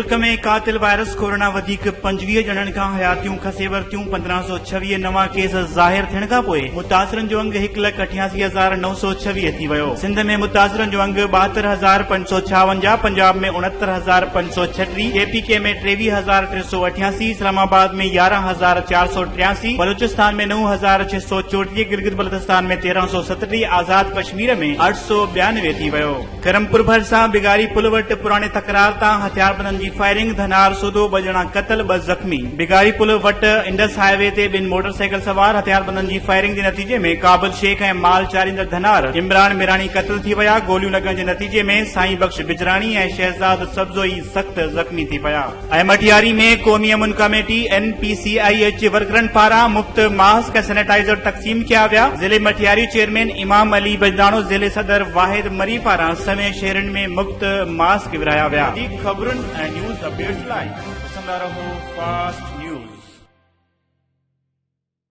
ملڪ ۾ قاتل virus corona وڌيڪ 25 ڄڻن کان حياتيون کسي ورتيون، 1526 نوان ڪيس ظاهر ٿيڻ کانپوء متاثرن جو انگ 188926 ٿي ويو. سنڌ ۾ متاثرن جو انگ 72556، پنجاب ۾ 69536، ڪي پي ڪي ۾ 23388، اسلام آباد ۾ 11483، بلوچستان ۾ 9634، گلگت بلتستان ۾ 1337، آزاد ڪشمير ۾ 892 ٿي ويو. ڪرمپور ڀرسان بگاري پل وٽ پراڻي تڪرار تان هٿياربندن جي فائرنگ، ڌنار سوڌو ٻه ڄڻا قتل، ٻه زخمي. بگاري پل وٽ انڊس هاء وي تي ٻن موٽر سائيڪل سوار هٿياربندن جي فائرنگ جي نتيجي ۾ قابل شيخ ۽ مال چاريندڙ ڌنار عمران ميراڻي قتل ٿي ويا، گوليون لڳڻ جي نتيجي ۾ سائين بخش بجراڻي ۽ شهزاد سبزوئي سخت زخمي ٿي پيا. ۽ مٽياري ۾ قومي امن committee, N P C I H, ورڪرن پاران مفت ماسڪ ۽ سينيٽائيزر تقسيم ڪيا ويا، ضلعي مٽياري چيئرمين امام علي بجداڻو، ضلعي صدر واحد مري پاران سوين شهرين ۾ مفت ماسڪ ورهايا ويا. وڌيڪ خبرن ۽ نيوز اپڊيٽس لاء ڏسندا رهو فاسٽ نيوز.